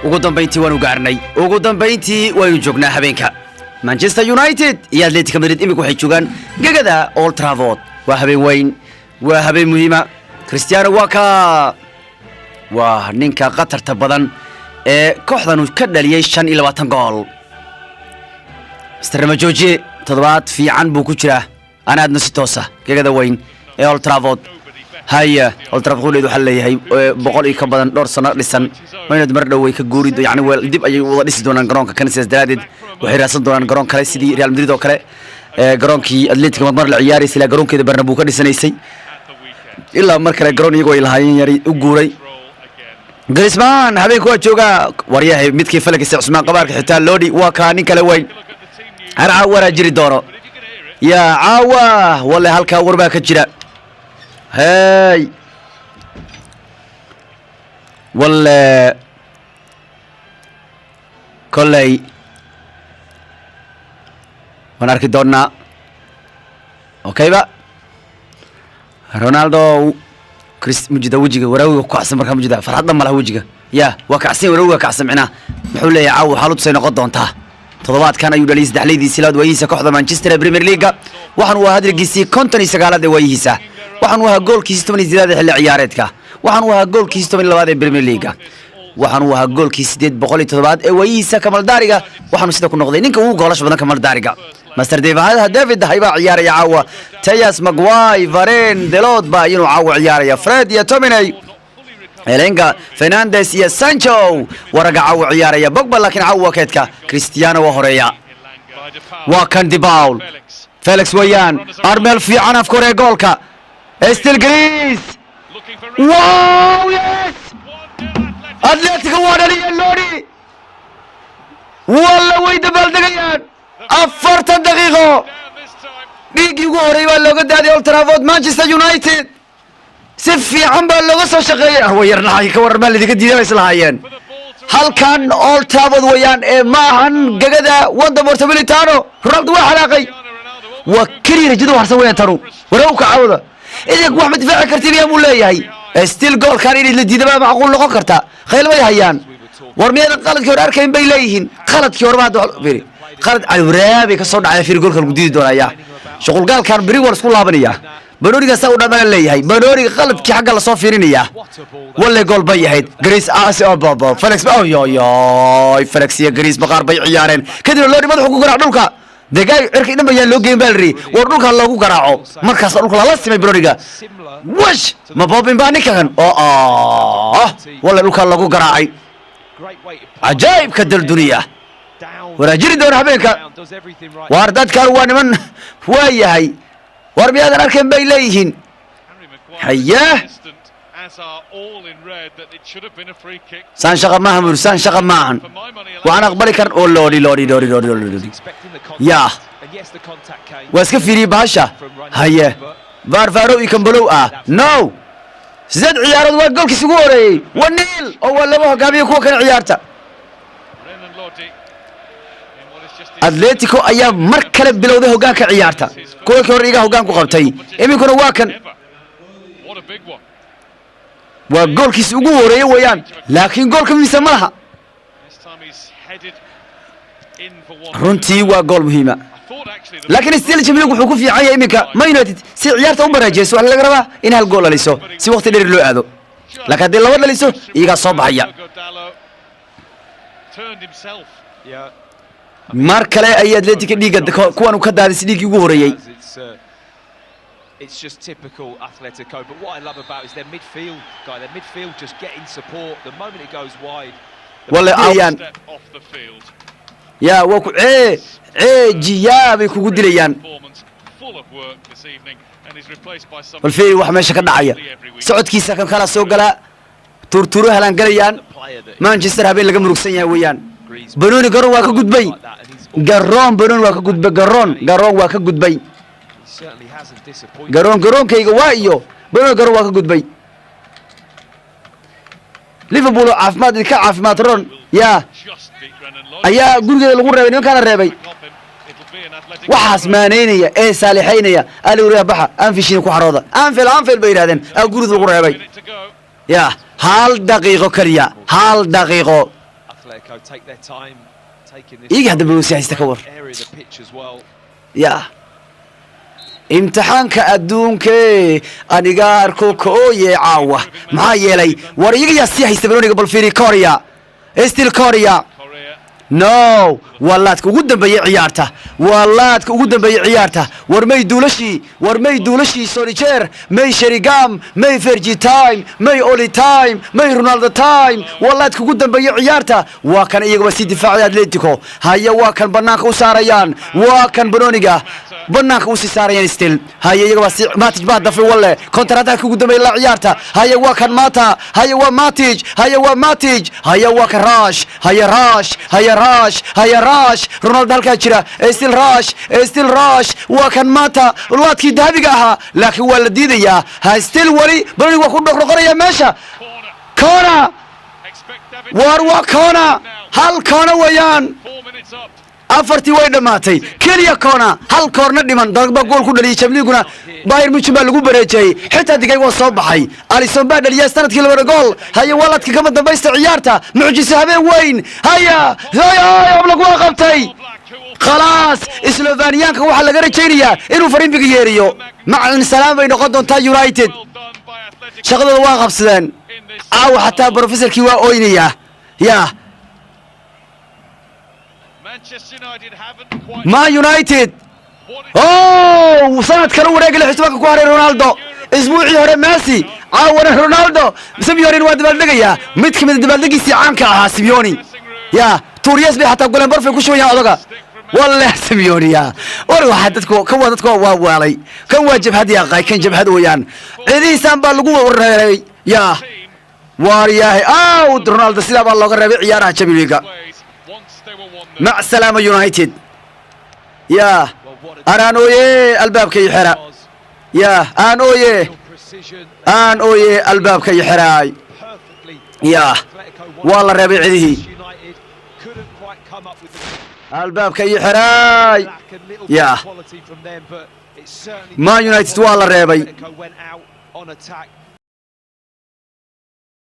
Ugu dambayntii waanu gaarnay, ugu dambayntii waynu joognaa habeenka Manchester United iyo Atletico Madrid. Imika waxay joogaan gegada Old Trafford. Waa habeen weyn, waa habeen muhiima. Cristiano waa ka waa ninka khatarta badan ee kooxdanu ka dhaliyey 25 gool. Mr Ramajooje toddobaad fiican buu ku jiraa. Anaadna si toosa gegada weyn ee Old Trafford. Haya, Old Trafford qudheed waxaa leeyahay 100 iyo ka badan dhowr sano dhisan. Maynad mar dhow way ka guuri, yani wel dib ayay wada dhisi doonaan garoonka kan. Sidaas daraadeed waxay raadsan doonaan garoon kale, sidii Real Madrid oo kale. Garoonkii Atletico mar la ciyaaraysay ilaa garoonkeeda Bernabeu ka dhisanaysay, ilaa mar kale garoon iyagoo ay lahaayeen yari u guuray. Griezmann habeenku waa joogaa. Waryahay midkii Felix Cusmaan Qabaarka xitaa Lodi waa kaa nin kale weyn. Har caawaraa jiri doono yaa caawa walle, halkaa war baa ka jira. Hey, walle kolley waan arki doonaa. Okayba Ronaldo Chris mujida wejiga waraawiga ku kacsan. Markaa mujida farxad dhan malaha wejiga ya waa kacsan, waraawiga kacsan. Micnaha muxuu leeyahay? Caawa xaaladu say noqon doontaa? Toddobaadkan ayuu dhaliyay saddexleydiisii labaad waayihiisa kooxda Manchester ee Premier League. Waxaan uu ahaa hadrigiisii 59aad ee waayihiisa. Waxaan uu ahaa goolkiisii 18aad ee xilli ciyaareedka. Waxaan uu ahaa goolkiisii 12aad ee Premier League. Waxaan uu ahaa goolkii 807aad ee waayihiisa kamaldaariga. Waxaanu sida ku noqday ninka ugu goolasha badan kamaldaariga. Master David baa ciyaaraya caawa. Telles, Maguire, Varane, Dalot baa inuu caawa ciyaaraya. Fred iyo Tominay, Elenga, Fernandes iyo Sancho waraga caawa ciyaaraya. Pogba laakiin caawa keedka. Cristiano waa horeeya. Waa kan De Paul Felix weeyaan. Armel fiican, afka hore goolka. Still Greece. Wow, yes, Atletico waa dhaliyeen. Lodi walla way dabaaldegayaan. 40 daqiiqo dhiiggii ugu horreeyay baa looga daadiyay Old Trafford Manchester United. Si fiican baa looga soo shaqeeyey. Arwa yarnahay, ka waran? Baa lidinka diiday bay islahaayeen. Halkan Old Trafford weeyaan ee ma ahan gegada Wanda Metropolitano. Ronaldo waa xanaaqay. Waa keliya rajada harsan weeyaan tanu. Warow kacawda, idinku wax ma difaaci kartiin yaa buu leeyahay. Still goolkan in la diida baa macquul noqon karta. Khayl bay hayaan. War miyaadan qaladkii hore arkayn bay leeyihiin. Qaladkii hore ba hadda fiiri, qalad caliwaraabi ka soo dhacay. Fiiri, goolka lagu diidi doonaya. Shuqulgaalkan beri waa isku laabanaya. Banooniga saa u dhamana leeyahay. Banooniga qaladkii xagga lasoo fiirinaya. Walle gool bay ahayd. Grace as bobo Felix, oyoyoy, Felix iyo Grace baqaar bay ciyaareen. Kadibna Lodi madaxu ku garaac dhulka. Degaay cirka dhan bayaan loo geyn baa la yidhi. War dhulka loogu garaaco, markaas dhulka lala simay banooniga. Wash ma boobin baa ninkan oo ah? Walle dhulka lagu garaacay. Cajaa'ibka dalduniya waraa jiri doona habeenka. Waar dadkan waa niman waa yahay. War miyaadan arkayn bay leeyihiin. Haye, saan shaqa maahan bur, saan shaqa maahan. Waxaan aqbali karan oo Lodi, Lodi, Lodi, Lodi, Lodi, Lodi ya waa iska fiiriyey bahasha. Haye, vaarvaaro iyo kambalow ah. No, sideed ciyaarood waa goolkiis ugu horeeyey. Waa niil oo waa laba hogaamiye kuwa kan ciyaarta. Atletico ayaa mar kale bilowday hoggaanka ciyaarta. Kuwa hore iga hoggaan ku qabtay, iminkuna waa kan. Waa goolkiis ugu horeeye weeyaan, laakiin goolka miisa ma laha. Runtii waa gool muhiima, laakiin still Champions wuxuu ku fiican yahay iminka Man United si ciyaarta u baraajeyso. Waxaa laga rabaa in hal gool dhaliso si waqti dheer loo aado, laakiin haddii laba dhaliso iyagaa soo baxaya. Turned himself. Mar kale ayay Atletico dhiigga kuwan ka daadisay dhiiggii ugu horeeyey. It's just typical Atletico. But what I love about is their midfield guy. Their midfield just getting support the moment it goes wide. Wale ayaan Step off the field. yaa waa ku cee ceejiyaa bay kugu dilayaan. Performance full of work this evening and is replaced by some Bal fiiri wax meesha ka dhacaya. Socodkiisa kan kala soo galaa, tuurtuuro halaan galayaan. Manchester habeen laga murugsan yahay weeyaan. Banooni garoon waa ka gudbay, garoon banooni waa ka gudbay, garoon garoon waa ka gudbay. He certainly hasn't disappointed. Garoon garoonkayga waa iyo banooni garoon waa ka gudbay. Liverpool oo caafimaad ka caafimaad roon yaa just beat Renan Lodge. ayaa gurigeeda lagu reebay, nimankaana reebay. Off him. It'll be an Athletic Waxaas maaneynaya ee saalixaynaya aliwriya baxa Anfishina ku xarooda. Anfield, Anfield bay yidhahdeen, aa guriga lagu reebay. Minute to go. Ya, hal daqiiqo keliya, hal daqiiqo. I Atletico take their time taking this Iyaga hadda buu sii haysta, ka war. area of the pitch as well. Ya, imtixaanka adduunke aniga arko ka ooye caawa. Maxaa yeelay, war iyaga yaa sii haysta banooniga? Bal fiiri Korea, still Korea. Korea. No, waa laadka ugu dambeeyey ciyaarta, waa laadka ugu dambeeyey ciyaarta. War may duulashii, war may duulashii Solskjaer, may Sheringham, may Fergie time, may Ole time, may Ronaldo time. Waa laadka ugu dambeeyey ciyaarta. Waa kan iyagaba sii difaacay Atletico. Haya, waa kan banaanka u saarayaan, waa kan banooniga banaanka usii saarayaan still. Haya, iyagaba si Matic baa dafay. Walle counter attack ugu dambeeyey la ciyaarta. Haya, waa kan Mata. Haya, waa Matic. Haya, waa Matic. Haya, waa kan Rash. Haya Rash, haya Rash, haya Rash. Ronaldo halkaa jira, still Rash, still Rash. Waa kan Mata, laadkii dahabiga ahaa, laakiin waa la diidayaa. Ha, still wali banooniga waa ku dhoqdhoqonaya meesha. Corner. Corner. Expect David Waar waa corner, hal corner weeyaan. 4 minutes up. Afartii way dhammaatay, keliya corner, hal corner dhiman. Drogba gool ku dhaliyay, Champions Bayern Munich baa lagu bareejiyey. Xitaa digay waa soo baxay. Alisson baa dhaliyay sanadkii labada gool. Haya, waladka kama dambaysta ciyaarta, mucjiso habeen weyn. Haya, haya, Oblak waa qabtay. Black, who will Khalaas, Sloveniyaanka waxaa laga rajaynayaa inuu farimbiga yeeriyo. Macalin salaam bay noqon doontaa United. Well done by Atletico Shaqadooda waa qabsadeen. in this. Caawa xataa professorkii waa oynayaa ya. Manchester United haven't quite Man United. what it Oh, sanad kale wareega 16-ka ku haray Ronaldo. Isbuucii hore Messi, caawana Ronaldo. Simeone waa dabaaldegayaa, mid kamid a dabaaldegiisii caanka ahaa Simeone. Ya, Tuuriyas bay xataa goleen, barfay ku shubayaan odaga. Walle Simeone, ya, war waxaa dadku kan waa, dadku waa waalay. Kan waa jabhad yaaqay, kan jabhad weeyaan. Ciidihiisaan baa lagu reeray ya. team Waar yahay awd, Ronaldo sidaa baa looga reebay ciyaaraha Champions League. plays once they were 1-0. Mac salaama United. Ya, anaan ooye, albaabka ii xira. Ya, aan ooye, aan ooye, albaabka ii xiraay. Ya, waa la reebay cidihii, albaabka ii xiraay. Ya, Man United waa la reebay.